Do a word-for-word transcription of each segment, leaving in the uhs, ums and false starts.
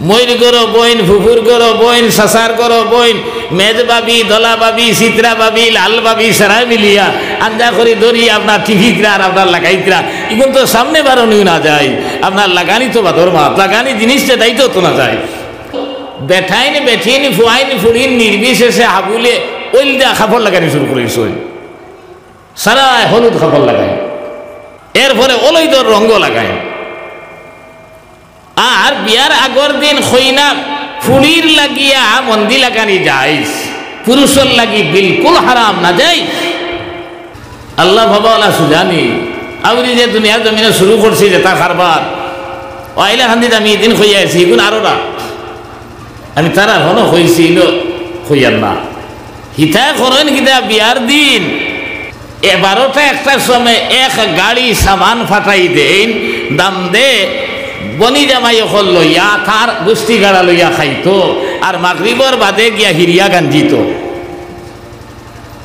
মইর ঘরো বইন, ফুফুর ঘরো বইন, চাচার ঘরো বইন, মেজ ভাবি, দলা ভাবি, চিত্রা ভাবি, লাল ভাবি, সারায় মিলিয়া আন্দা করি ধরি আপনার টিপিত্রা আর আপনার লাগাইত্রা। ইগুন তো সামনে বারনিও না যায়, আপনার লাগানি তো বাদর মাত, লাগানি জিনিস যেটাই তো না যায়। বেটাইন, বেটিন, ফুয়াইন, ফুড়িন নির্বিশেষে হাবুলে ওইলদা কাপড় লাগানি শুরু করিলিছইন। সারায় হলুদ কাপড় লাগাইন, এরপরে ওলইদর রঙ লাগাইন। আর বিয়ার আগর দিন কইনা ফুড়ির লাগিয়া মন্দি লাগানি জায়েজ, পুরুষর লাগি বিলকুল হারাম, না জায়েজ। আল্লাহ বাবা ওলা সুজানি, আউরি যে দুনিয়ার জমিনো শুরু করছি যেতা কারবার, ও আইলা খান্দিত আমি ইদিন কইয়া আইছি, ইগুন আরো না। আমি তারার হনো কইছি, ইনো কইয়ার না। হিতায় করইন কিতা, বিয়ার দিন এ বারোটা একটার সময় এক গাড়ি সামান ফাটাই দেইন, দাম দে, বনি জামাই অকল লইয়া তার গুষ্টি গাড়া লইয়া খাইতো, আর মাগরিবর বাদে গিয়া হিরিয়া গাঞ্জিতো।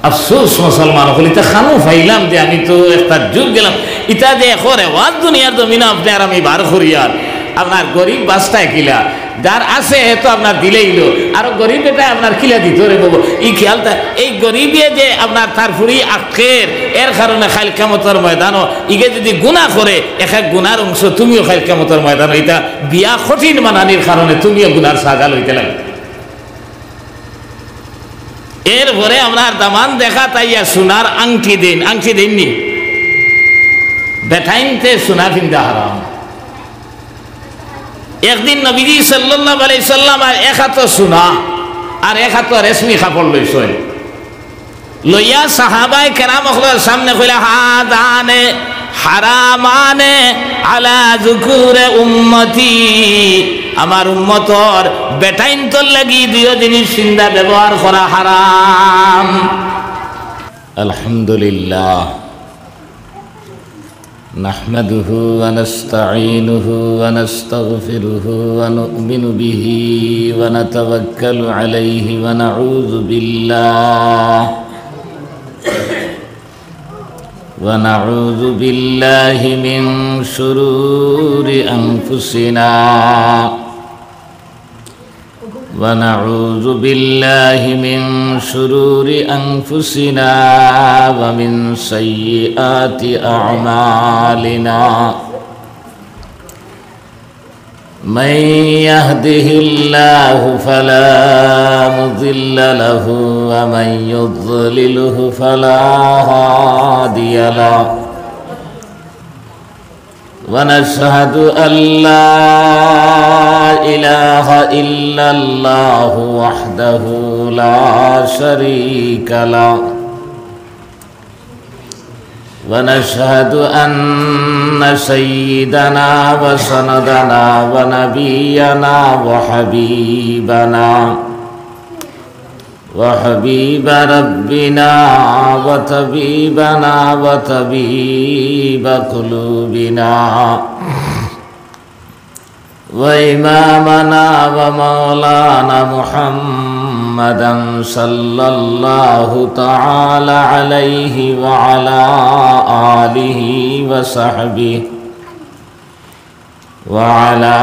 আফসোস মুসলমান অকল, ইতা খানো পাইলাম যে আমি তো একটা যুগ গেলাম। ইতা যে এখন রেওয়াজ দুনিয়ার জমিনো আপনে আর আমি বার করিয়ার, আপনার গরিব বাস্তায় কিলা, যার আছে হে তো আপনার দিলেইলো, আরো গরিব বেটায় আপনার কিলা দিতো রে বাবা। ই খেয়ালটা, এই গরিবে যে আপনার তার ফুড়ি আটকের, এর কারণে কাইল কিয়ামতর ময়দানো ইগে যদি গুনা করে, এক এক গুনার অংশ তুমিও কাইল কিয়ামতর ময়দানো, ইতা বিয়া কঠিন বানানির কারণে তুমিও গুনার সাজা লইতে লাগে। এরপরে আপনার দামান দেখাত আইয়া সোনার আংটি দেইন, আংটি দেইননি? বেটাইন্তে সোনা ফিন্দা হারাম। একদিন নবীজি সাল্লাল্লাহু আলাইহি সাল্লাম আর এক আতো সোনা আর এক আতো রেশমি কাপড় লইছইন। লইয়া সাহাবায়ে কেরাম অকলর সামনে কইলা, "হাদানে হারামানে আলা যুকুরে উম্মতি।" আমার উম্মতর বেটাইন্তর লাগি দুইও জিনিস ফিন্দা ব্যবহার করা হারাম। আলহামদুলিল্লাহ। نحمده ونستعينه ونستغفره ونؤمن به ونتوكل عليه ونعوذ بالله، ونعوذ بالله من شرور أنفسنا، ونعوذ بالله من شرور أنفسنا ومن سيئات أعمالنا. من يهده الله فلا مضل له، ومن يضلله فلا هادي له. ونشهد أن لا إله إلا الله وحده لا شريك له. ونشهد أن سيدنا وسندنا ونبينا وحبيبنا وحبيب ربنا وطبيبنا وطبيب قلوبنا وإمامنا ومولانا محمدا صلى الله تعالى عليه وعلى آله وصحبه وعلى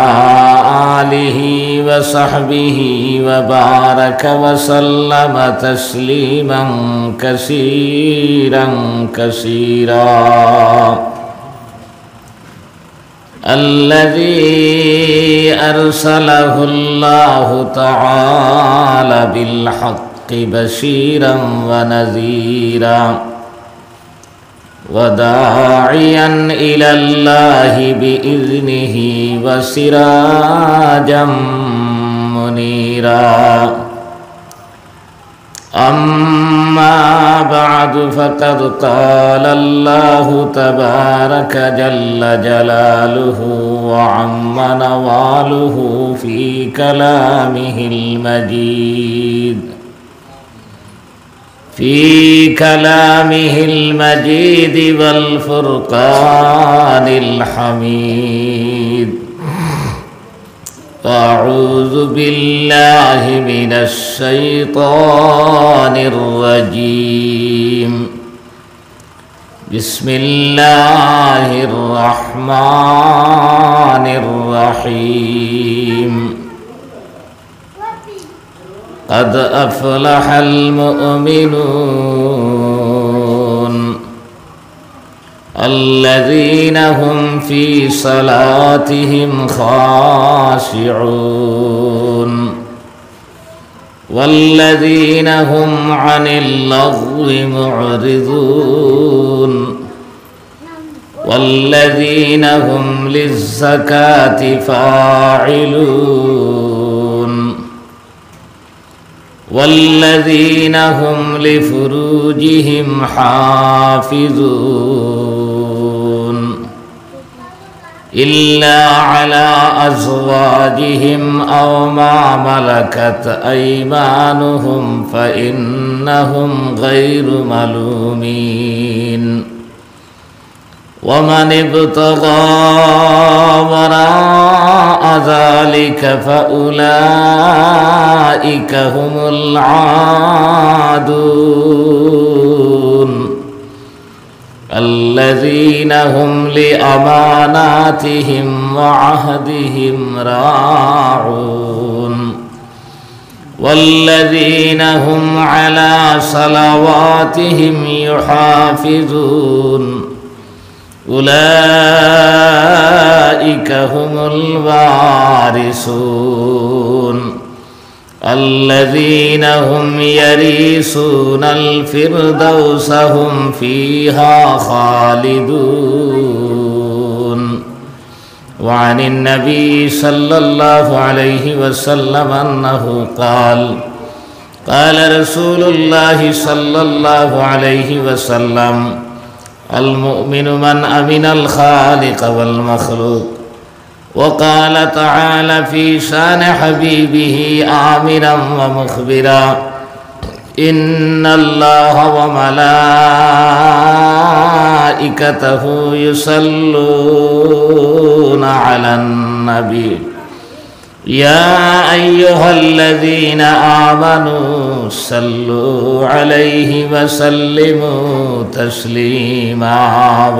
آله وصحبه وبارك وسلم تسليما كثيرا كثيرا. الذي أرسله الله تعالى بالحق بشيرا ونذيرا وداعيا إلى الله بإذنه وسراجا منيرا. أما بعد، فقد قال الله تبارك جل جلاله وعم نواله في كلامه المجيد، في كلامه المجيد والفرقان الحميد. أعوذ بالله من الشيطان الرجيم. بسم الله الرحمن الرحيم. قد أفلح المؤمنون الذين هم في صلاتهم خاشعون والذين هم عن اللغو معرضون والذين هم للزكاة فاعلون والذين هم لفروجهم حافظون إلا على أزواجهم أو ما ملكت أيمانهم فإنهم غير ملومين. ومن ابتغى وراء ذلك فأولئك هم العادون الذين هم لأماناتهم وعهدهم راعون والذين هم على صلواتهم يحافظون أولئك هم الوارثون الذين هم يرثون الفردوس هم فيها خالدون. وعن النبي صلى الله عليه وسلم أنه قال، قال رسول الله صلى الله عليه وسلم: المؤمن من أمن الخالق والمخلوق. وقال تعالى في شان حبيبه آمرا ومخبرا: إن الله وملائكته يصلون على النبي يا أيها الذين آمنوا صلوا عليه وسلموا تسليما.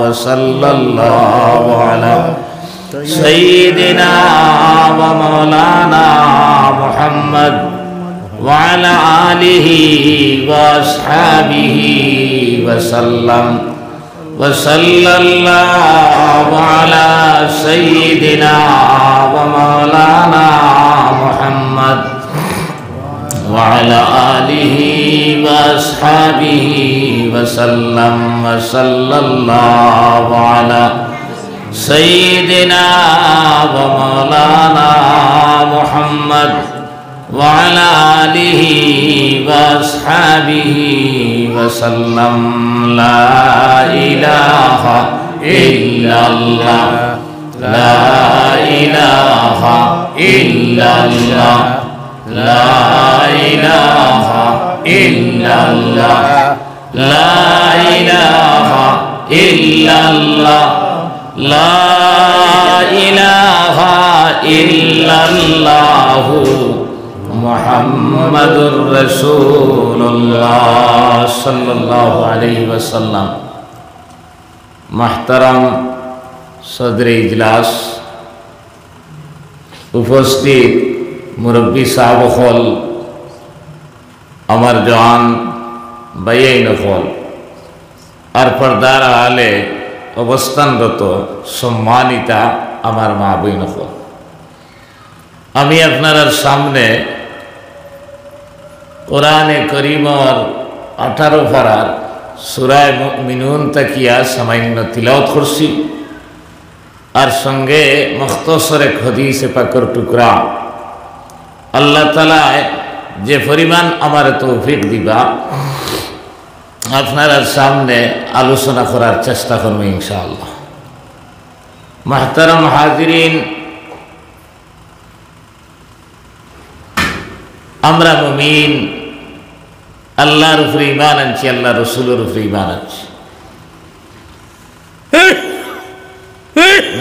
وصلى الله على سيدنا ومولانا محمد وعلى آله وأصحابه وسلم. وصلى الله على سيدنا ومولانا محمد وعلى آله وأصحابه وسلم. وصلى الله على سيدنا ومولانا محمد وعلى آله وأصحابه وسلم. لا إله إلا الله. لا إله إلا الله. لا إله إلا الله. لا إله إلا الله. لا إله إلا الله. محمد رسول الله صلى الله عليه وسلم. محترم صدر اجلاس، উপস্থিত মুরব্বী সাহেব অকল, আমার জওয়ান ভাইয়াইন অকল, আর পর্দার আড়ালে অবস্থানরত সম্মানিতা আমার মা বইন অকল, আমি আপনারার সামনে কোরআনে করিমর আঠারো পারার সূরায়ে মুমিনুন থাকিয়া সামান্য তিলাওয়াত করছি। আর সঙ্গে মুখতসর এক হাদিসে পাকর টুকরা। আল্লাহ তাআলায় যে পরিমাণ আমারে তৌফিক দিবা, আপনারার সামনে আলোচনা করার চেষ্টা করমু ইনশাআল্লাহ। মুহতারাম হাজিরিন, আমরা মুমিন, আল্লাহর উপরে ঈমান আনছি, আল্লাহর রসুলর উপরে ঈমান আনছি।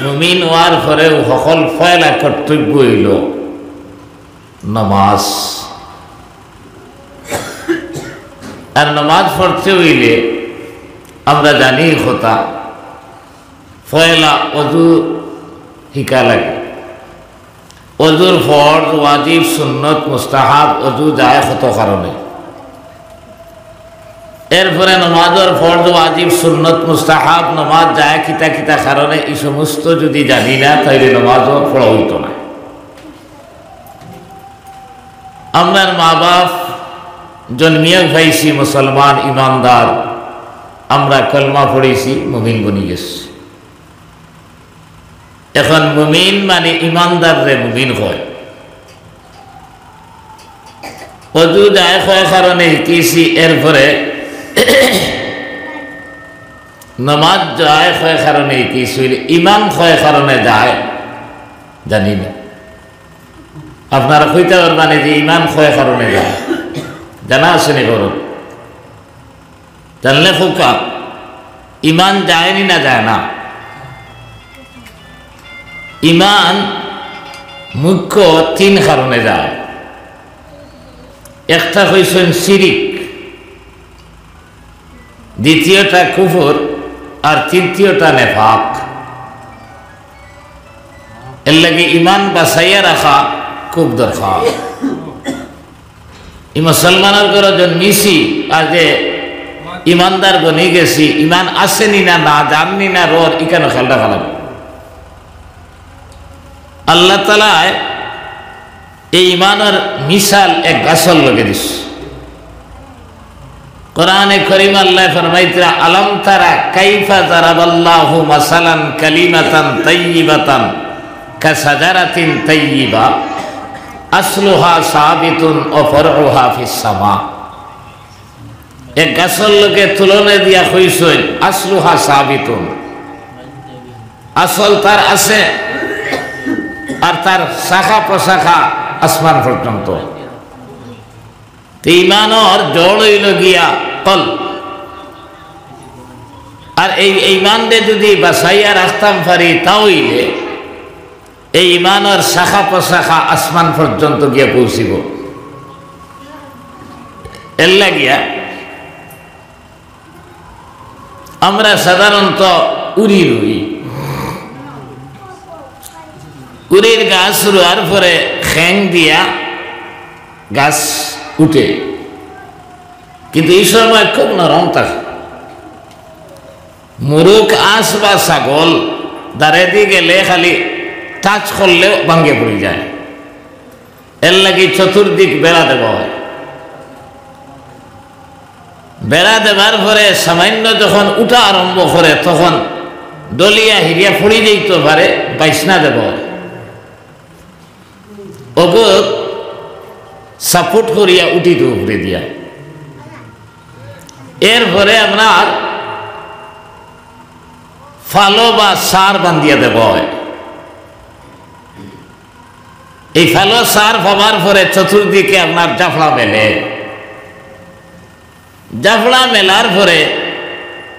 মুমিন অওয়ার পরেও হকল পয়লা কর্তব্য অইলো নমাজ। আর নমাজ পড়তে অইলে আমরা জানি কথা, পয়লা অজু হিকা লাগে। অজুর ফরজ, ওয়াজিব, সুন্নত, মুস্তাহাব, অজু যায় কত কারণে। এরপরে নমাজর ফরজ, ওয়াজিব, সুন্নত, মুস্তাহাব, নমাজ যায় কিতা কিতা কারণে, এই সমস্ত যদি জানি না, তাইলে নমাজও পড়া অইতো না। আমরার মা বাপ জন্মিয়া পাইছি মুসলমান, ইমানদার, আমরা কলমা পড়ছি, মুমিন বনি গেছি। এখন মুমিন মানে ইমানদাররে মুমিন কয়। অজু যায় কয় কারণে হিকিছি, এরপরে নমাজ যায় কয় কারণে হিকিছি, ইমান কয় কারণে যায় জানি না। আপনারা কইতা পারবা নি যে ইমান কয় কারণে যায়? জানা আছে নি কারো? জানলে কউক্কা, ইমান যায় নি না যায় না? ইমান মুখ্য তিন কারণে যায়। একটা কইছইন শিরিক, দ্বিতীয়টা কুফর, আর তৃতীয়টা নেফাক। এর লাগি ইমান বাঁচাইয়া রাখা খুব দরকার। ই মুসলমানর ঘরো জন্মিছি, আর যে ইমানদার বনি গেছি, ইমান আছে নি না, না জানি না রর, ইখানো খেয়াল রাখা লাগবো। আল্লাহ তাআলায় এই ইমানর মিসাল এক গাছর লগে দিছে। কোরআনে করিম আল্লায় ফরমাইতরা, "আলাম তারা কাইফা দারাবাল্লাহু মাসালান কালিমাতান তাইয়িবাতান কাশাজারাতিন তাইয়িবা আসলুহা সাবিতুন ওয়া ফারউহা ফিস সামা।" এক গাছর লগে তুলনা দিয়া কইছইন, "আসলুহা সাবিতুন", আসল তার আছে, আর তার শাখা প্রশাখা আসমান পর্যন্ত। তে ইমানর জড় অইলো গিয়া কলব। আর এই, এই ইমানরে যদি বাঁচাইয়া রাখতাম পারি, তা অইলে এই ইমানর শাখা প্রশাখা আসমান পর্যন্ত গিয়া পৌঁছিবো। এর লাগিয়া আমরা সাধারণত উরি রুই। উরির গাছ রুয়ার পরে খেং দিয়া গাছ উঠে, কিন্তু ই সময় খুব নরম থাকে। মুরুগ, আঁস বা ছাগল দারেদি গেলে খালি touch করলেও ভাঙ্গিয়া পড়ি যায়। এর লাগি চতুর্দিক বেড়া দেওয়া অয়। বেড়া দেবার পরে সামান্য যখন উঠা আরম্ভ করে, তখন ডলিয়া হিরিয়া পড়ি যাইতো পারে, বাইছনা দেওয়া অয়। অগো support করিয়া উঠিতো উপরে দিয়া। এরপরে আপনার ফালো বা সার বান্ধিয়া দেওয়া অয়। এই ফালো সার পাবার পরে চতুর্দিকে আপনার জাফড়া মেলে। জাফড়া মেলার পরে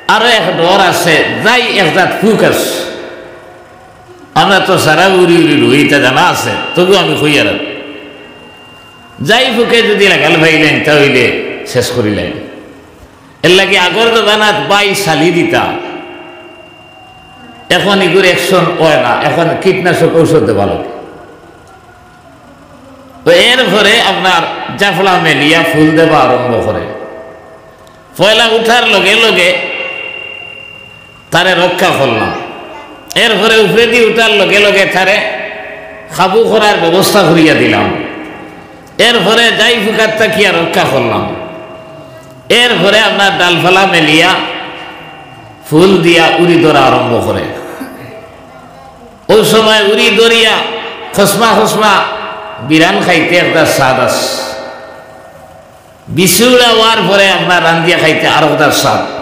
আরো এক ডর আছে, যাই এক জাত ফুক আছে। আমরা তো সারা উড়ি উড়ি রুই, ইতা জানা আছে, তবু আমি কইয়ার। যাই ফুকে যদি লাগাল পাইলাইন, তা অইলে শেষ করিলাইন। এর লাগি আগর জমানাত বাই ছালি দিতা, এখন ইগুর action অয় না, এখন কীটনাশক ঔষধ দেওয়া লাগে। তো এরপরে আপনার জাফড়া মেলিয়া ফুল দেওয়া আরম্ভ করে। পয়লা উঠার লগে লগে তারে রক্ষা করলাম, এরপরে উপরেদি উঠার লগে লগে তারে কাবু করার ব্যবস্থা করিয়া দিলাম, এরপরে যাই ফুকার থাকিয়া রক্ষা করলাম, এরপরে আপনার ডালপালা মেলিয়া ফুল দিয়া উড়ি ধরা আরম্ভ করে। অউ সময় উড়ি ধরিয়া খসমা খসমা বিরান খাইতে একটা স্বাদ আছে। বিচিউড়া অওয়ার পরে আপনার রান্ধিয়া খাইতে আরো একটা স্বাদ।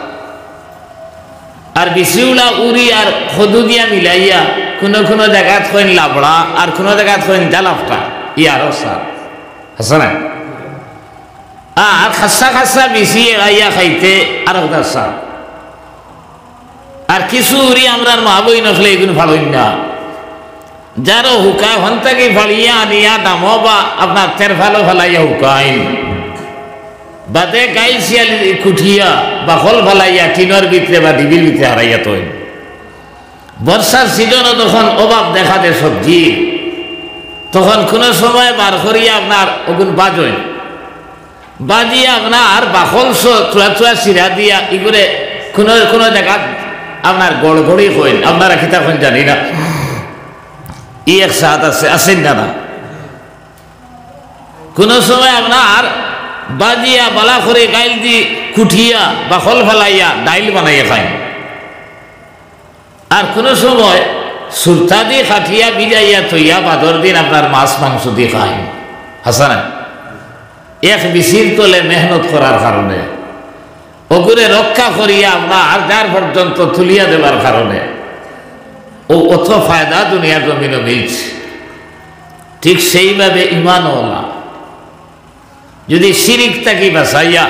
আর বিচিউড়া উড়ি আর কদু দিয়া মিলাইয়া কুনু কুনু জাগাত কইন লাবড়া আর কুনু জাগাত কইন জালাফটা, ই আরো স্বাদ। আছে না? আর খাসা খাসা বিচি এড়াইয়া খাইতে আরো একটা স্বাদ। আর কিছু উড়ি আমরার মা বইন অকলে ইগুন ফাড়ইন না। যারও হুকায় হন থাকি ফাড়িয়া আনিয়া ডামো বা আপনার তেরফালো ফালাইয়া হুকাইন। বাদে গাই শিয়ালি কুটিয়া বাকল ফালাইয়া টিনর ভিতরে বা ডিবির ভিতরে হারাইয়া থইন। বর্ষার season-ও তখন অভাব দেখা দেয় সবজি। তখন কুনু সময় বার করিয়া আপনার অগুন বাজইন, বাজিয়া আপনার বাকল স-, চুয়া চুয়া চিরা দিয়া ইগুরে কুনু কুনু জাগাত আপনার গড়গড়ি কইন, আপনারা কিতা কইন জানি না। ই এক সাদ আছে, আছেন না, না? কুনু সময় আপনার বাজিয়া বালা করি গাইল দি কুটিয়া বাকল ফালাইয়া ডাইল বানাইয়া খাইন। আর কুনু সময় সুরতা দি কাটিয়া ভিজাইয়া থইয়া বাদর দিন আপনার মাছ মাংস দি খাইন। হাছা না? এক বিচির তলে মেহনত করার কারণে, অগুরে রক্ষা করিয়া আপনার যার পর্যন্ত তুলিয়া দেবার কারণে অউ অত ফায়দা দুনিয়ার জমিনো মিলছে। ঠিক সেইভাবে ইমানও অলা। যুদি শিরিক থাকি বাচাইয়া,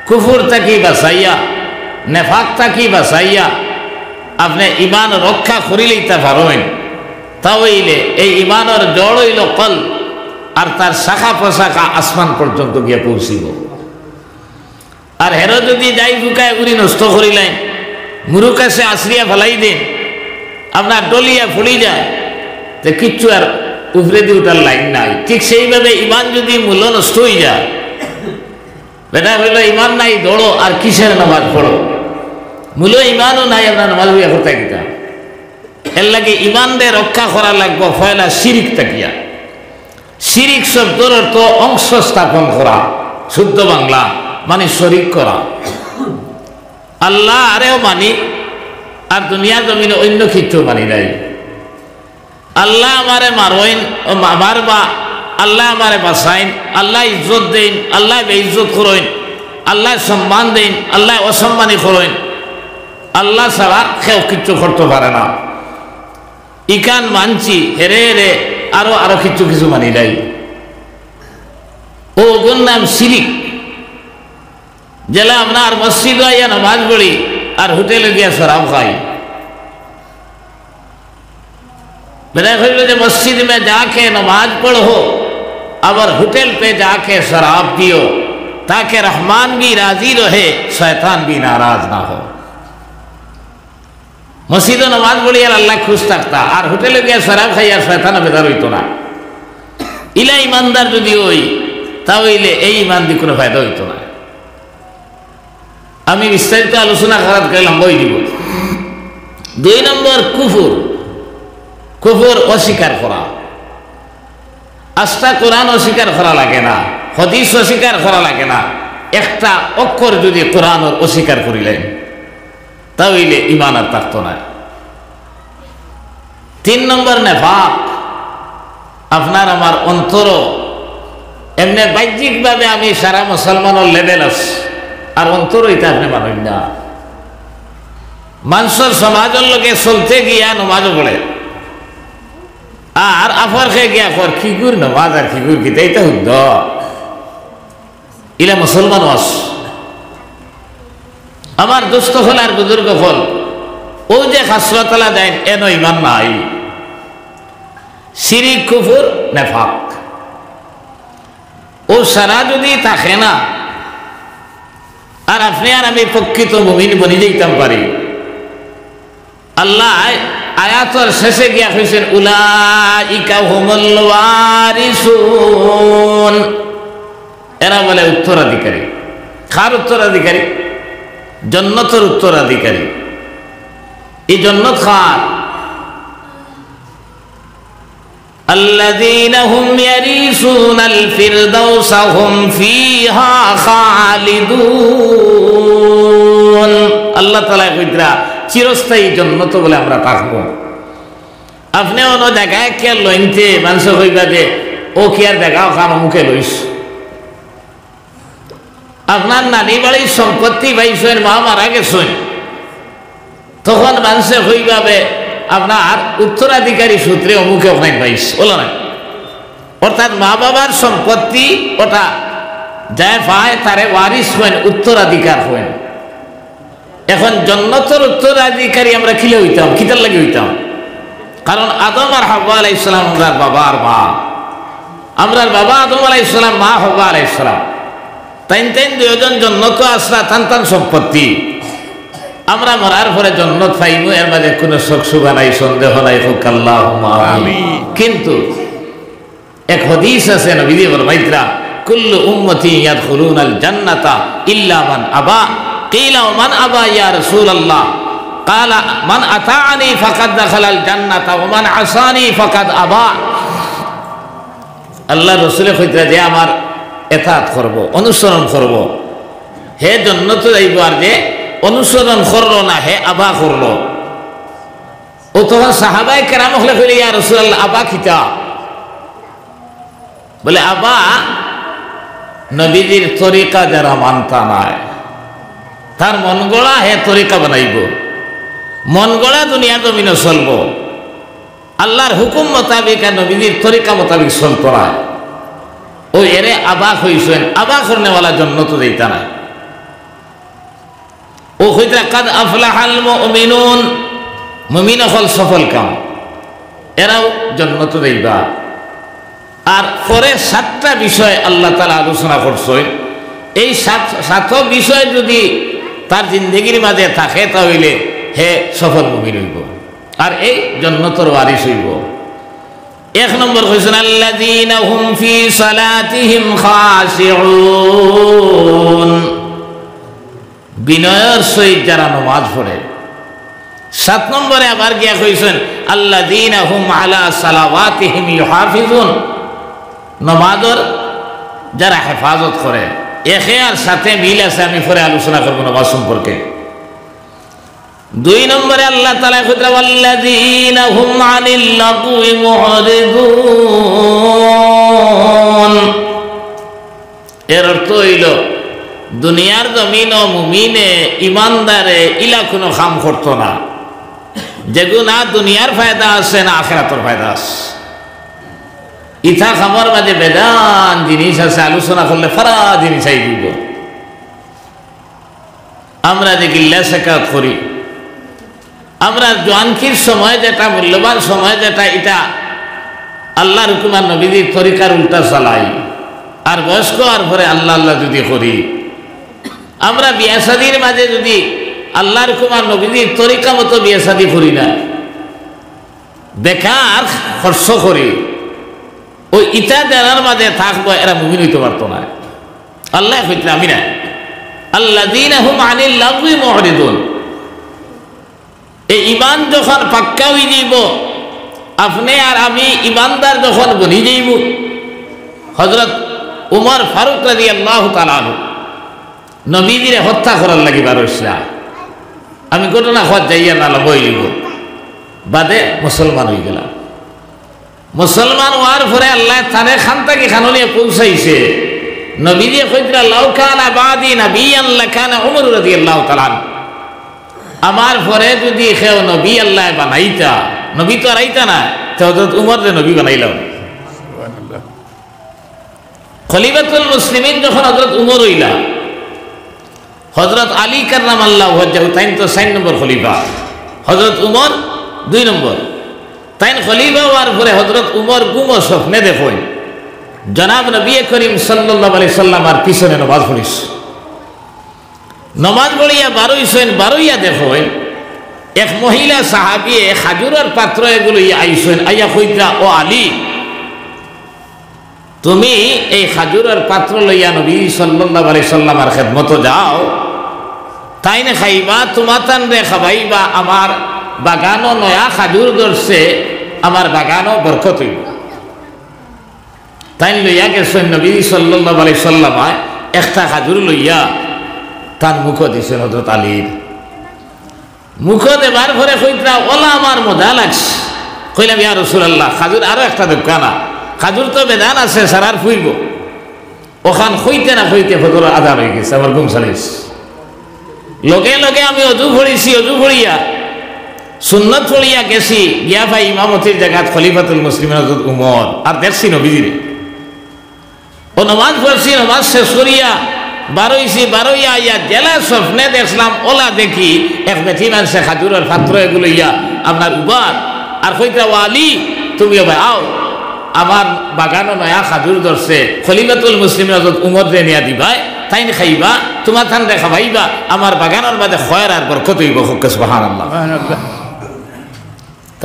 কুফুর থাকি বাচাইয়া, নেফাক থাকি বাচাইয়া আপনে ইমান রক্ষা করিলাইতা পারইন, তা অইলে এই ইমানর জড় অইলো কলব, আর তার শাখা প্রশাখা আসমান পর্যন্ত গিয়া পৌঁছিবো। আর হেরো যুদি যাই ফুকায় উড়ি নষ্ট করিলাইন, মুরুক আছে আছড়িয়া ফালাই দিন, আপনার ডলিয়া ফুড়ি যায়, তে কিচ্ছু আর উপরেদি উঠার লাইন নাই। ঠিক সেইভাবে ইমান যুদি মূলো নষ্ট অইযায়, বেটা কইলো, "ইমান নাই, দৌড়ো, আর কিসের নামাজ পড়ো? মূলো ইমানও নাই, আপনার নামাজ পড়িয়া করতা কিতা?" এরলাগি ইমানরে রক্ষা করা লাগবো পয়লা শিরিক থাকিয়া। শিরিক শব্দর অর্থ অংশ স্থাপন করা, শুদ্ধ বাংলা মানে শরিক করা। আল্লাহরেও মানি, আর দুনিয়ার জমিনো অইন্য কিচ্ছু মানি নাই। আল্লায় আমারে মারইন, ও মা-, মারবা, আল্লায় আমারে বাচাইন, আল্লায় ইজ্জত দেইন, আল্লায় বেইজ্জত করইন, আল্লায় সম্মান দেইন, আল্লায় অসম্মানী করইন, আল্লা ছাড়া কেউ কিচ্ছু করতো পারে না। ইখান মানছি, হেরে হেরে আরো, আরো কিচ্ছু কিচ্ছু মানিলাই। অগুর নাম শিরিক। যেলা আপনার মসজিদো আইয়া নামাজ পড়ি আর হোটেলো গিয়া শরাব খাই। বেটায় কইলো যে, "মসজিদ মে যাকে নমাজ পড়ো, আবার হোটেল পে যাকে শরাব পিও, তাকে রহমান ভি রাজি রহে, শয়তান ভি নারাজ না হো।" মসজিদো নামাজ পড়ি আর আল্লায় খুশ থাকতা, আর হোটেলো গিয়া শরাব খাই আর শয়তানও বেজার অইতো না। ইলা ইমানদার যুদি অই, তা অইলে এই ইমান দি কুনু ফায়দা অইতো না। আমি বিস্তারিত আলোচনা করাত গেলে লম্বা অইযিবো। দুই নম্বর কুফুর, কুফুর অস্বীকার করা। আস্তা কোরআন অস্বীকার করা লাগে না, হাদিস অস্বীকার করা লাগে না, একটা অক্ষর যুদি কোরআনর অস্বীকার করিলাইন, তা অইলে ইমান আর থাকতো নায়। তিন নম্বর নেফাক, আপনার আমার অন্তরো, এমনে বাহ্যিকভাবে আমি সারা মুসলমানর লেভেল আছে, আর অন্তরো ইতা আপনে মানইন না। মানষর সমাজর লগে চলতে গিয়া নমাজও পড়ে, আর আফরকে গিয়া কর, "কিগুর নমাজ আর কিগুর কিতা, ইতা হুদ্দ।" ইলা মুসলমানও আছে। আমার দোস্ত অকল আর বুজুর্গ অকল, অউ যে খাসলতলা যাইন, এনো ইমান নাই। শিরিক, কুফুর, নেফাক। অউ সারা যুদি থাকে না, আর আপনে আর আমি প্রকৃত মুমিন বনি যাইতাম পারি, আল্লায় আয়াতর শেষে গিয়া কইছইন, "উলাইকা হুমুল ওয়ারিসুন।" এরা বলে উত্তরাধিকারী। কার উত্তরাধিকারী? জন্নতর উত্তরাধিকারী। ই জন্নত কার? আল্লাযীনা হুম ইয়ারিসুনাল ফিরদাউসা হুম ফীহা খালিদুন। আল্লাহ তাআলায় কইতরা, "চিরস্থায়ী জন্নতো বুলে আমরা থাকমু।" আপনে অনো জাগায় কিয়া লইনতে, মানষে কইবা যে, "অউ কিয়ার জাগা, অখান অমুকে লইছ।" আপনার নানি বাড়ির সম্পত্তি পাইছইন, মা মারা গেছইন, তখন মানষে কইবা বে, আপনার উত্তরাধিকারী সূত্রে অমুকে অখান পাইছ, অলা না? অর্থাৎ মা বাবার সম্পত্তি অটা যে পায়, তারে ওয়ারিস কইন, উত্তরাধিকার কইন। এখন জন্নতর উত্তরাধিকারী আমরা কিলা অইতাম, কিতার লাগি অইতাম? কারণ আদম আর হাওয়া আলাইহিস সালাম আমরার বাবা আর মা। আমরার বাবা আদম আলাইহিস সালাম, মা হাওয়া আলাইহিস সালাম, তাইন তাইন দুইজন জন্নতো আছলা, তান তান সম্পত্তি। আমরা মরার পরে জন্নত পাইমু, এর মাঝে কুনু শক শুবা নাই, সন্দেহ নাই, কউক্কা আল্লাহুম্মা আমিন। আমিন। কিন্তু এক হাদিস আছে, নবীজি ফরমাইতরা, "কুল্লু উম্মতি ইয়াদখুলুনাল জান্নাতা ইল্লা মান আবা।" কিলা, "ওয়া মান আবা ইয়া রাসূলুল্লাহ?" কালা, "মান আতাআনি ফাকাদ দাখালাল জান্নাতা ওয়া মান আসানি ফাকাদ আবা।" আল্লাহর রসুলে কইতরা, "যে আমার এতাআত করব, অনুসরণ করব, হে জন্নতো যাইব, আর যে অনুসরণ করলো না, হে আবা করলো।" ও তখন সাহাবায়ে কেরাম অকলে কইলে, "ইয়া রাসূলুল্লাহ, আবা কিতা?" বলে, "আবা নবীজির তরিকা যারা মানতা নায়, তার মন গড়া হে তরিকা বানাইব, মন গড়া দুনিয়ার জমিনো চলব, আল্লাহর হুকুম মোতাবিক আর নবীজির তরিকা মোতাবিক চলতো নায়, ও এরে আবা কইছইন, আবা করনেওয়ালা জন্নতো যাইতা নায়।" ও কইতরা, "কাদ আফলাহাল মুমিনুন, মুমিন অকল সফল কাম, এরাও জন্নতো যাইবা।" আর পরে সাতটা বিষয় আল্লাহ তাআলা আলোচনা করছইন। এই সাত, সাত বিষয় যদি তার জিন্দেগির মাঝে থাকে, তা অইলে হে সফল মুমিন অইব, আর এই জন্নতর ওয়ারিস অইব। এক নম্বর কইছইন, "আল্লাযীনা হুম ফি সালাতিহিম খাশিউন।" বিনয়র সহিত যারা নমাজ পড়ে। সাত নম্বরে আবার গিয়া কইছইন, "আল্লাযীনা হুম আলা সালাওয়াতিহিম ইউহাফিজুন।" নমাজর যারা হেফাজত করে, একে আর সাতে মিল আছে, আমি পরে আলোচনা করব নমাজ সম্পর্কে। দুই নম্বরে আল্লাহ তাআলা কইতরা, "ওয়াল্লাযীনা হুম আনিল লাগবি মুরিদুন।" এর অর্থ অইল, দুনিয়ার জমিনো মুমিনে, ইমানদারে ইলা কুনু কাম করতো না, যেগুনা দুনিয়ার ফায়দা আছে না আখেরাতর ফায়দা আছে। ইতা কামর মাঝে বেজান জিনিস আছে, আলোচনা করলে ফারা জিনিস আই দিব। আমরা যে গিল্লা শেকাত করি, আমরা জোয়ানকির সময় যেটা, মূল্যবান সময় যেটা, ইটা আল্লাহর হুকুম আর নবীজির তরিকার উল্টা চালাই। আর বয়স্ক অওয়ার পরে আল্লাহ আল্লাহ যদি করি, আমরা বিয়া শাদির মাঝে যদি আল্লাহর হুকুম আর নবীজির তরিকা মতো বিয়া শাদি করি না, বেকার খরচ করি, ও ইতা যারার মাঝে থাকবো, এরা মুমিন অইতো পারতো না। আল্লায় কইতরা, আমি না। আল্লাযীনা হুম আনিল লাগবি মুরিদুন। এই ইমান যখন পাক্কা অই যাইব, আপনে আর আমি ইমানদার যখন বনি যাইব, হযরত উমর ফারুক রাদিয়াল্লাহু তাআলা আনহু নবীজিরে হত্যা করার লাগি বার অইছলা। আমি ঘটনা কওয়াত যাইয়ার না, লম্বা অই যাইব। বাদে মুসলমান অই গেলা। মুসলমান অওয়ার পরে আল্লায় তারে খান থাকি খানো নিয়া পৌঁছাইছে। নবীজিয়ে কইতরা, "লাউ কানা বাদি নাবিয়ান লাকানা উমর রাদিয়াল্লাহু তাআলা আনহু।" আমার পরে যদি কেউ নবী আল্লায় বানাইতা, নবী তো আর আইতা না, তে হযরত উমররে নবী বানাইলা। খলিফাতুল মুসলিমিন যখন হযরত উমর অইলা, হযরত আলী কাররামাল্লাহু ওয়াজহাহু, তাইন তো চাইর নম্বর খলিফা, হযরত উমর দুই নম্বর। তাইন খলিফা অওয়ার পরে হযরত উমর ঘুমো স্বপ্নে দেখইন, জনাব নবী করিম সাল্লাল্লাহু আলাইহি সাল্লামর পিছনে নমাজ পড়িছ। নমাজ পড়িয়া বার অইছইন, বার অইয়া দেখইন, এক মহিলা সাহাবিয়ে খাজুরর পাত্র এগু লইয়া আইছইন, আইয়া কইতরা, "ও আলী, তুমি এই খাজুরর পাত্র লইয়া নবী সাল্লাল্লাহু আলাইহি সাল্লামর খেদমতো যাও, তাইন খাইবা, তুমাতানরে খাবাইবা, আমার বাগানো নয়া খাজুর ধরছে, আমার বাগানো বরকত অইব।" তাইন লইয়া গেছইন নবী সাল্লাল্লাহু আলাইহি সাল্লামে একটা খাজুর লইয়া তান মুখো দিছইন হযরত আলীর। মুখো দেবার পরে কইতরা, "ওলা আমার মজা লাগছে।" কইলাম, "ইয়া রাসূলুল্লাহ, খাজুর আরো একটা দেউক্কা না, খাজুর তো বেজান আছে, সারার ফুইব।" অখান কইতে না কইতে ফজরর আজান অই গেছে, আমার ঘুম ছাড়িছে। লগে লগে আমি অজু পড়ছি, অজু পড়িয়া সুন্নত পড়িয়া গেছি, গিয়া পাই ইমামতির জাগাত খলিফাতুল মুসলিমিন হযরত উমর, আর দেখছি নবীজিরে। ও নমাজ পড়ছি, নমাজ শেষ করিয়া বার অইছি, বার অইয়া আইয়া যেলা স্বপ্নে দেখলাম, ওলা দেখি এক বেটি মানষে খাজুরর পাত্র এগু লইয়া আপনার উবার, আর কইতরা, "ও আলী, তুমিও ভাই আও, আমার বাগানো নয়া খাজুর ধরছে, খলিফাতুল মুসলিমিন হযরত উমররে নিয়া দিবায়, তাইন খাইবা, তুমাতানরে খাবাইবা, আমার বাগানর মাঝে খয়র আর বরকত অইব।" কউক্কা সুবহানাল্লাহ। সুবহানাল্লাহ।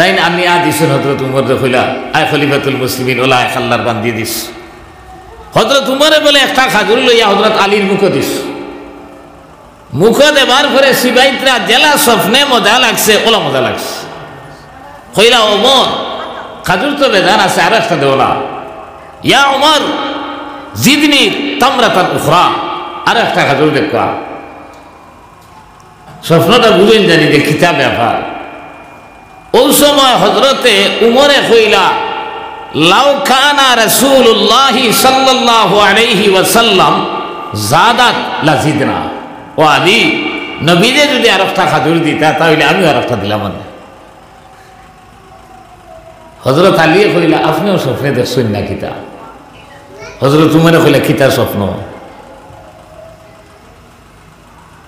তাইন আনিয়া দিছইন হজরত উমররে, কইলা, "আয় খলিফাতুল মুসলিমিন, অলা এক আল্লার বান্দি দিছ।" হজরত উমরে বলে একটা খাজুর লইয়া হজরত আলীর মুখো দিছ। মুখো দেবার পরে সিপাইতরা যেলা স্বপ্নে মজা লাগছে, অলা মজা লাগছে। কইলা, "ওমর, খাজুর তো বেজান আছে, আরো একটা দেও না।" "ইয়া ওমর, জিদনি তামরাতান উখরা, আরো একটা খাজুর দেউক্কা।" স্বপ্নটা বুঝইন জানি যে কিতা ব্যাপার। অউ সময় হজরতে উমরে কইলা, "লাউ কানা রাসূলুল্লাহি সাল্লাল্লাহু আলাইহি ওয়াসাল্লাম জাদাত লাজিদনা।" "ও আলী, নবীয়ে যদি আরোকটা খাজুর দিতা, তা অইলে আমিও আরোকটা দিলাম অনে।" হজরত আলীয়ে কইলা, "আপনেও স্বপ্নে দেখছইন না কিতা?" হজরত উমরে কইলা, "কিতা স্বপ্ন?"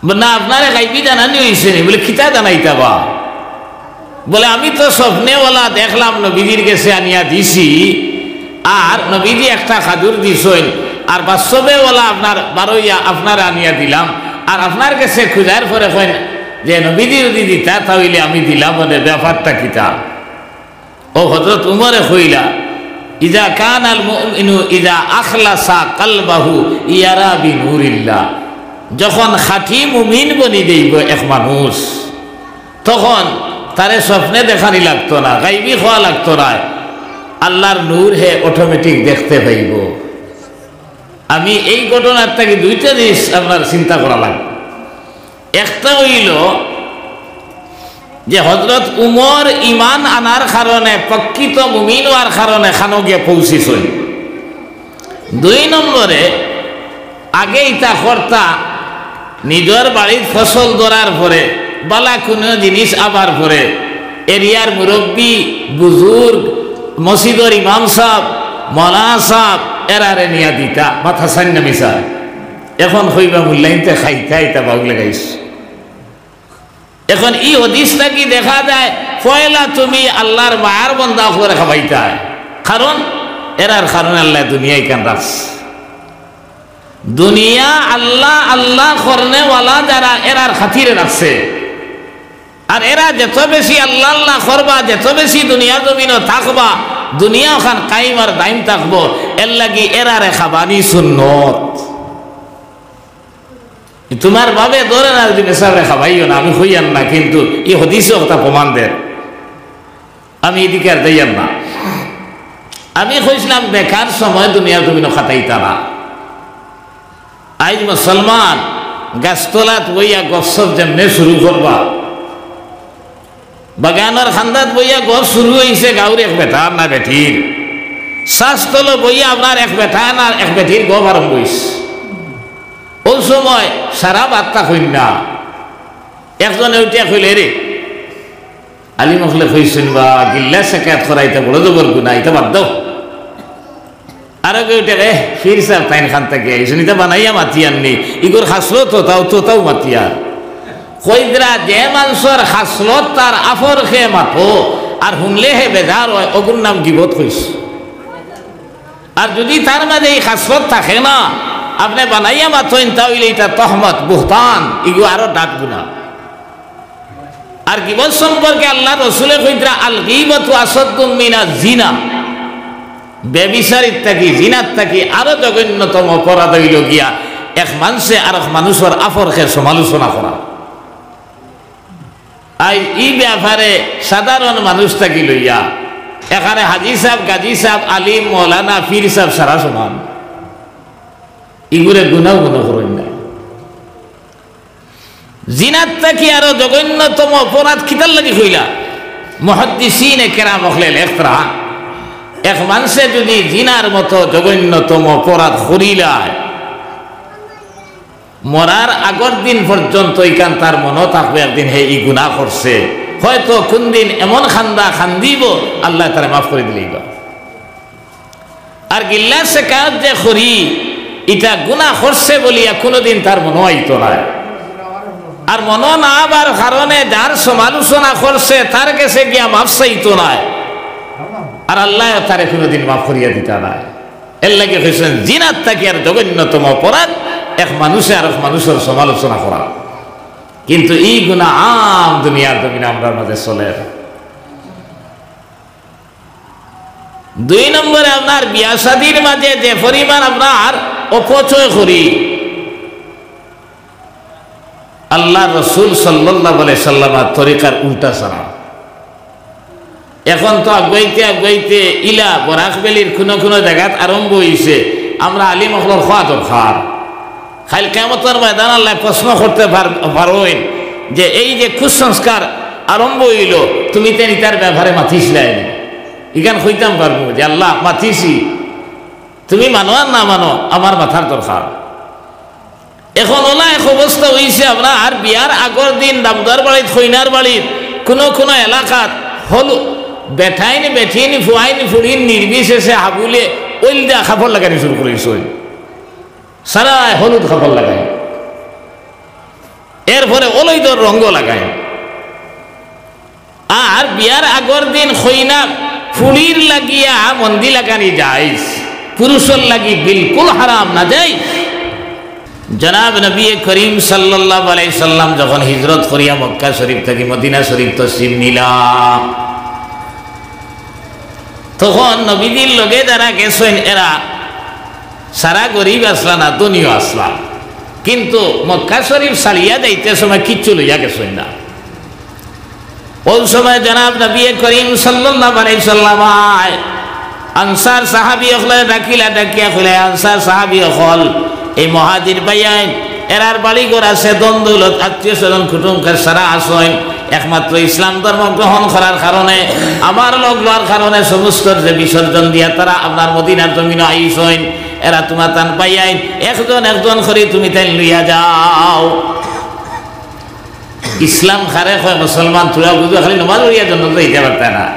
বলে, "না, আপনারে গাইবি জানানি অইছে নি?" বলে, "কিতা জানাইতা বা?" বলে, "আমি তো স্বপ্নে অলা দেখলাম, নবীজির গেছে আনিয়া দিছি, আর নবীজি একটা খাজুর দিছইন, আর বাস্তবে অলা আপনার বারইয়া আপনারে আনিয়া দিলাম, আর আপনার গেছে খুজার পরে কইন যে নবীজি যদি দিতা, তা অইলে আমি দিলাম অনে, ব্যাপারটা কিতা?" ও হজরত উমরে কইলা, "ইজা কানাল মুমিনু ইজা আখলাসা কালবাহু ইয়ারা বিনুরিল্লাহ।" যখন খাঁটি মুমিন বনি যাইবো এক মানুষ, তখন তারে স্বপ্নে দেখানি লাগতো না, গাইবি কওয়া লাগতো না, আল্লার নূর হে automatic দেখতে পাইবো। আমি এই ঘটনার থাকি দুইটা জিনিস আপনার চিন্তা করা লাগবো। একটা অইলো যে হজরত উমর ইমান আনার কারণে, প্রকৃত মুমিন অওয়ার কারণে খানো গিয়া পৌঁছিছইন। দুই নম্বরে, আগে ইতা করতা, নিজর বাড়িত ফসল ধরার পরে, বালা কুনু জিনিস আবার পরে, এরিয়ার মুরব্বি, বুজুর্গ, মসজিদর ইমাম সাব, মৌলানা সাব, এরারে নিয়া দিতা, মাথা সাইন না মিছা। এখন কইবা, "মুল্লাইন্তে খাইতা, ইতা বাউল লাগাইছ।" এখন ই হাদিস থাকি দেখা যায়, পয়লা তুমি আল্লার মায়ার বন্দা অকলরে খাবাইতায়, কারণ এরার কারণে আল্লায় দুনিয়া ইখান রাখছে। দুনিয়া আল্লা আল্লা করনেওয়ালা যারা, এরার খাতিরে রাখছে। আর এরা যত বেশি আল্লা আল্লা করবা, যত বেশি দুনিয়ার জমিনো থাকবা, দুনিয়া অখান কায়েম আর দায়েম থাকবো। এরলাগি এরারে খাবানি সুন্নত। তুমার বাবে ধরে না যদি বেচারারে খাবাইও না, আমি কইয়ার না, কিন্তু ই হাদিসে অতা প্রমাণ দের। আমি ইদিকে আর যাইয়ার না। আমি কইছলাম বেকার সময় দুনিয়ার জমিনো খাটাইতা না। আইজ মুসলমান গাছতলাত বইয়া গফসফ যেমনে শুরু করবা, বাগানর কান্দাত বইয়া গফ শুরু অইছে, গাউর এক বেটার না বেটির, ছাছতলো বইয়া আপনার এক বেটা না এক বেটির গফ আরম্ভ অইছে। অউ সময় সারা বার্তা কইন না। একজনে উঠিয়া কইলে, "রে, আলিম অকলে কইছইন বা, গিল্লা শেকায়েত করা ইতা বড় জবর গুনা, ইতা বাদ দেও।" আরোকে উঠে, "এ, পীর সাব তাইন খান থাকি আইছইন, ইতা বানাইয়া মাতিয়ার নি, ইগুর খাসলত অতা, অতা মাতিয়ার।" কইরা, যে মানষর খাসলত তার আফরকে মাতো, আর হুনলে হে বেজার অয়, অগুর নাম গিবত কইছ। আর যদি তার মাঝে ই খাসলত থাকে না, আপনে বানাইয়া মাতইন, তা অইলে ইটা তহমত, বুহতান, ইগু আরো ডাট গুনা। আর গিবত সম্পর্কে আল্লার রসুলে কইতরা, "আল গিবতু আসাদ্দু মিনাজ জিনা।" ব্যভিচারিত থাকি, জিনাত থাকি আরো জঘন্যতম অপরাধ অইলো গিয়া এক মানষে আরক মানুষর আফরকে সমালোচনা করা। আইজ ই ব্যাপারে সাধারণ মানুষ থাকি লইয়া এখানে হাজি সাব, গাজী সাব, আলিম, মৌলানা, পীর সাব সারা সমান। ইগুরে গুনাও মনো করইন না। জিনাত থাকি আরো জঘন্যতম অপরাধ কিতার লাগি কইলা? মুহাদ্দিসিনে কেরাম অকলে লেখরা, এক মানষে যদি জিনার মতো জঘন্যতম অপরাধ করিলায়, মরার আগর দিন পর্যন্ত ইখান তার মনো থাকবো, একদিন হে ই গুনা করছে। হয়তো কুনদিন এমন কান্দা কান্দিবো, আল্লায় তারে মাফ করি দিলাইবা। আর গিল্লা শেকায়েত যে করি, ইটা গুনা করছে বলিয়া কুনুদিন তার মনো আইতো নায়। আর মনো না আবার কারণে যার সমালোচনা করছে, তার গেছে গিয়া মাফ চাইতো নায়। আর আল্লায় তারে কুনুদিন মাফ করিয়া দিতা নায়। এরলাগি কইছইন, জিনাত থাকি আর জঘন্যতম অপরাধ এক মানষে আরক মানষর সমালোচনা করা। কিন্তু ই গুনা আম দুনিয়ার জমিনে আমরার মাঝে চলের। দুই নম্বরে, আপনার বিয়া শাদির মাঝে যে পরিমাণ আপনার অপচয় করি, আল্লাহর রসুল সাল্লাল্লাহু আলাইহি সাল্লামের তরিকার উল্টা ছাড়া। এখন তো আগুয়াইতে আগুয়াইতে ইলা বরাক ভ্যালির কোনো কোনো জাগাত আরম্ভ অইছে। আমরা আলিম অকলর কওয়া দরকার। কাইল কিয়ামতর ময়দান আল্লায় প্রশ্ন করতে পার-, পারইন যে এই যে কুসংস্কার আরম্ভ অইলো, তুমি তেন ইতার ব্যাপারে মাতিছলায় নি? ইখান কইতাম পারমু যে, "আল্লাহ, মাতিছি, তুমি মানো আর না মানো, আমার মাতার দরকার।" এখন অলা এক অবস্থা অইছে, আপনার বিয়ার আগর দিন দামদার বাড়িত, কইনার বাড়িত, কোনো কোনো এলাকাত হলু-, বেটাইন বেটিন, ফুয়াইন ফুড়িন নির্বিশেষে হাবুলে অইলদা কাপড় লাগানি শুরু করিছইন। সারায় হলুদ কাপড় লাগাইন, এরপরে অলইদর রঙ লাগাইন। আর বিয়ার আগর দিন কইনা ফুড়ির লাগিয়া মন্দি লাগানি জায়েজ, পুরুষর লাগি বিলকুল হারাম, নাজায়েজ। জনাব নবী করিম সাল্লাল্লাহু আলাইহি সাল্লাম যখন হিজরত করিয়া মক্কা শরীফ থাকি মদিনা শরীফ তশরিফ নিলা, তখন নবীজির লগে যারা গেছইন, এরা সারা গরিব আছলা না, ধনীও আছলা, কিন্তু মক্কা শরীফ ছাড়িয়া যাইতে সময় কিচ্ছু লইয়া গেছইন না। অউ সময় জনাব নবী করিম সাল্লাল্লাহু আলাইহি সাল্লাম আনসার সাহাবী অকলরে ডাকিলা, ডাকিয়া কইলা, "আনসার সাহাবী অকল, এই মুহাজির ভাইয়াইন, এরার বাড়ি ঘর আছে, ধন দৌলত, আত্মীয় স্বজন, কুটুম কাছ সারা আছইন, একমাত্র ইসলাম ধর্ম গ্রহণ করার কারণে, আমার লগ লওয়ার কারণে সমস্ত যে বিসর্জন দিয়া তারা আপনার মদিনার জমিনো আইছইন, এরা তুমাতান ভাইয়াইন, একজন একজন করি তুমি তাইন লইয়া যাও।" ইসলাম কারে কয় মুসলমান, থুড়া বুঝো, খালি নমাজ পড়িয়া জন্নত যাইতা পারতা না,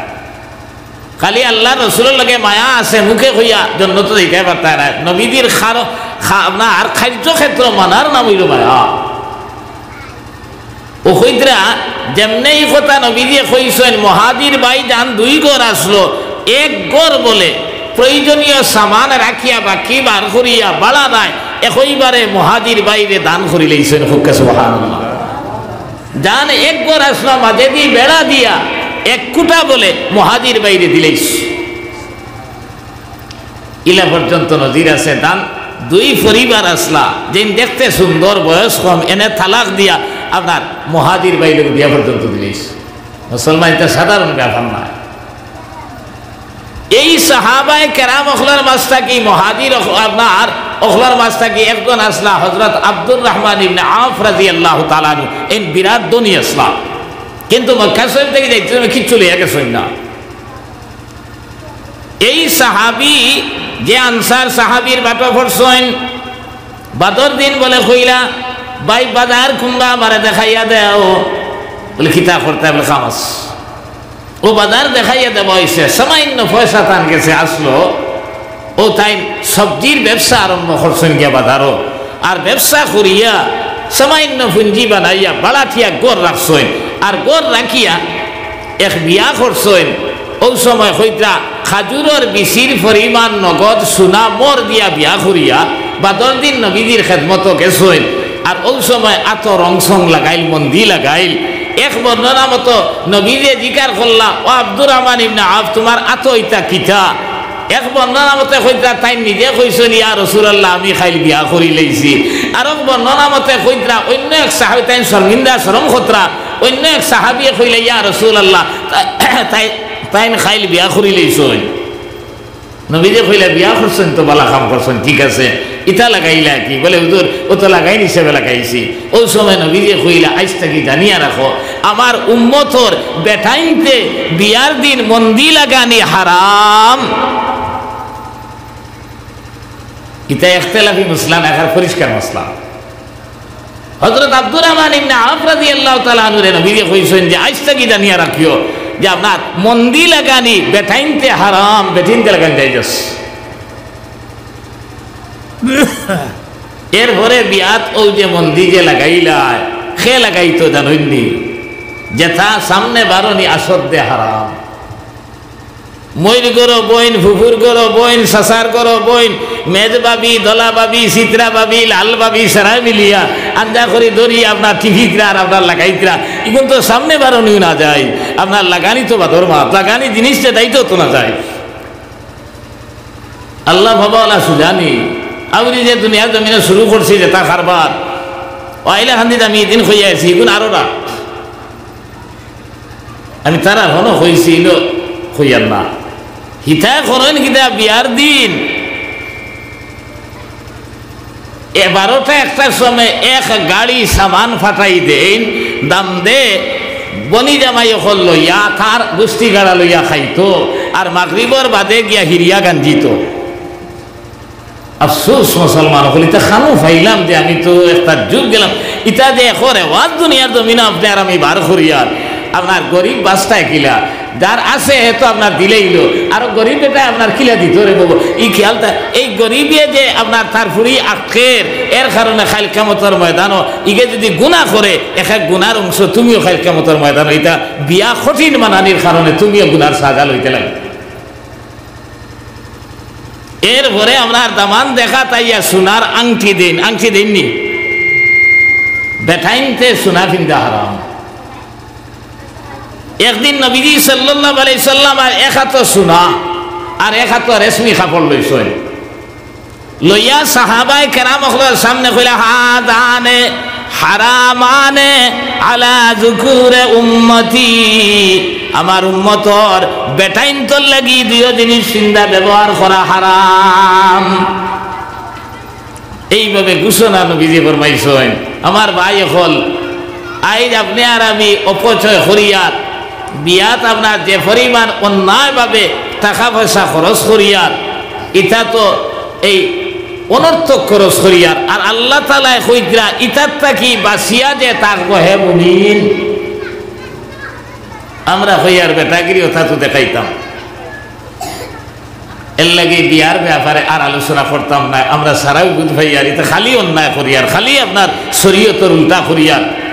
খালি আল্লাহর রসুলর লগে মায়া আছে মুখে কইয়া জন্নত যাইতা পারতা না। নবীজির খার-, খা-, আপনার কার্যক্ষেত্র মানার নাম অইলো মায়া। অউ কইতরা, যেমনে ই কথা নবীজিয়ে কইছইন, মুহাজির ভাইজান দুই ঘর আছলো, এক ঘর বলে প্রয়োজনীয় সামান রাখিয়া বাকি বার করিয়া ভাড়া নাই, একইবারে মুহাজির ভাইরে দান করিলাইছইন। কউক্কা সুবহানাল্লাহ। যান এক ঘর আছলা, মাঝেদি বেড়া দিয়া এক কুটা বলে মুহাজির ভাইরে দিলাইছ। ইলা পর্যন্ত নজির আছে। তান দুই পরিবার আছলা, যেইন দেখতে সুন্দর, বয়স কম, এনে তালাক দিয়া আপনার মুহাজির ভাইর লগে বিয়া পর্যন্ত দিলাইছ। মুসলমান, ইটা সাধারণ ব্যাপার নায়। এই সাহাবায়ে কেরাম অকলর মাঝ থাকি মুহাজির অক-, আপনার অকলর মাঝ থাকি একজন আছলা হযরত আব্দুর রহমান ইবনে আওফ রাদিয়াল্লাহু তাআলা আনহু, এইন বিরাট ধনী আছলা, কিন্তু মক্কা শরীফ থাকি যাইতে সময় কিচ্ছু লইয়া গেছইন না। এই সাহাবী যে আনসার সাহাবীর বাটো পড়ছইন, বাদর দিন বলে কইলা, "ভাই, বাজার কুনবা আমারে দেখাইয়া দেও।" বলে, "কিতা করতায়?" বলে, "কাম আছে।" অউ বাজার দেখাইয়া দেওয়া অইছে, সামান্য পয়সা তান গেছে আছলো, অউ তাইন সবজির ব্যবসা আরম্ভ করছইন গিয়া বাজারো। আর ব্যবসা করিয়া সামান্য পুঞ্জি বানাইয়া ভাড়াটিয়া ঘর রাখছইন। আর ঘর রাখিয়া এক বিয়া করছইন। অউ সময় কইতরা, খাজুরর বিচির পরিমাণ নগদ সোনা মোহর দিয়া বিয়া করিয়া বাদর দিন নবীজির খেদমতো গেছইন। আর অউ সময় আতো রং সং লাগাইল, মন্দি লাগাইল। এক বর্ণনা মতো নবীজিয়ে জিকার করলা, "ও আব্দুর রহমান ইবনে আওফ, তুমার আতো ইতা কিতা?" এক বর্ণনা মতে কইতরা, তাইন নিজে কইছইন, "ইয়া রাসূলুল্লাহ, আমি কাইল বিয়া করিলাইছি।" আরক বর্ণনা মতে কইতরা, অইন্য এক সাহাবী, তাইন শরমিন্দা শরম করতরা, অইন্য এক সাহাবীয়ে কইলা, "ইয়া রাসূলুল্লাহ, তাই-, তাই-, তাইন কাইল বিয়া করিলাইছইন।" নবীজিয়ে কইলা, "বিয়া করছইন তো, ভালা কাম করছইন, ঠিক আছে, ইতা লাগাইলা কি?" বলে, "হুজুর, অউ তো লাগাইন হিসাবে লাগাইছি।" অউ সময় নবীজিয়ে কইলা, "আইজ থাকি জানিয়া রাখো, আমার উম্মতর বেটাইন্তে বিয়ার দিন মন্দি লাগানি হারাম।" ইতা ইখতিলাফি মাসলা নায়, একেবারে পরিষ্কার মাসলা। হযরত আব্দুর রহমান ইবনে আওফ রাদিয়াল্লাহু তাআলা আনহুরে নবীজিয়ে কইছইন যে, "আইজ থাকি জানিয়া রাখিও যে আপনার মন্দি লাগানি বেটাইন্তে হারাম, বেটিন্তে লাগানি জায়েজ আছে।" এরপরে বিয়াত অউ যে মন্দি যে লাগাইলায়, কে লাগাইতো জানইননি? যেতা সামনে বারনি আসদ্দে হারাম। মইর ঘরো বইন, ফুফুর ঘরো বইন, চাচার ঘরো বইন, মেজ ভাবি, দলা ভাবি, চিত্রা ভাবি, লাল ভাবি, সারায় মিলিয়া আন্দা করি ধরি আপনার টিপিতরা আর আপনার লাগাইতরা। ইগুন তো সামনে বারনিও না যায়, আপনার লাগানি তো বাদর মাত, লাগানি জিনিস যেতাইতো তো না যায়। আল্লাহ বাবা ওলা সুজানি, আউরি যে দুনিয়ার জমিনো শুরু করছি যেতা কারবার, অইলা খান্দিত আমি ইদিন কইয়া আইছি, ইগুন আরোটা। আমি তারার হনো কইছি, ইলো কইয়ার না। হিতায় করইন কিতা, বিয়ার দিন এ বারোটা একটার সময় এক গাড়ি সামান ফাটাই দেইন, দাম দে, বনি জামাই অকল লইয়া, তার গুষ্টি গাড়া লইয়া খাইতো, আর মাগরিবর বাদে গিয়া হিরিয়া গাঞ্জিতো। আফসোস মুসলমান অকল, ইতা খানো পাইলাম যে আমি তো একটা যুগ গেলাম। ইতা যে এখন রেওয়াজ দুনিয়ার জমিনো আপনে আর আমি বার করিয়ার, আপনার গরিব বাস্তায় কিলা, যার আছে হে তো আপনার দিলেইলো, আরো গরিব বেটায় আপনার কিলা দিতো রে বাবা। ই খেয়ালটা, এই গরিবে যে আপনার তার ফুড়ি আটকের, এর কারণে কাইল কিয়ামতর ময়দানো ইগে যদি গুনা করে, এক এক গুনার অংশ তুমিও কাইল কিয়ামতর ময়দানো, ইতা বিয়া কঠিন মানানির কারণে তুমিও গুনার সাজা লইতে লাগে। এরপরে আপনার দামান দেখা তাইয়া সোনার আংটি দেইন, আংটি দেইননি? বেটাইনতে সোনা ফিন্দা হারাম। একদিন নবীজি সাল্লাল্লাহু আলাইহি সাল্লাম আর এক আতো সোনা আর এক আতো রেশমি কাপড় লইছইন, লইয়া সাহাবায়ে কেরাম অকলর সামনে কইলা, "হাদানে হারামানে আলা যুকুরে উম্মতি।" আমার উম্মতর বেটাইন্তর লাগি দুইও জিনিস ফিন্দা ব্যবহার করা হারাম। এইভাবে ঘোষণা নবীজি ফরমাইছইন। আমার ভাই অকল, আইজ আপনে আর আমি অপচয় করিয়ার, বিয়াত আপনার যে পরিমাণ অন্যায়ভাবে টাকা পয়সা খরচ করিয়ার, ইতা তো এই অনর্থক খরচ করিয়ার। আর আল্লাহ তাআলায় কইতরা, ইতার থাকি বাঁচিয়া যে থাকবো হে মুমিন। আমরা কইয়ার বেটাগিরি অতা তো দেখাইতাম। এর লাগি বিয়ার ব্যাপারে আর আলোচনা করতাম না। আমরা সারাও বুঝ পাইয়ার, ইতা খালি অন্যায় করিয়ার, খালি আপনার শরীয়তর উল্টা করিয়ার।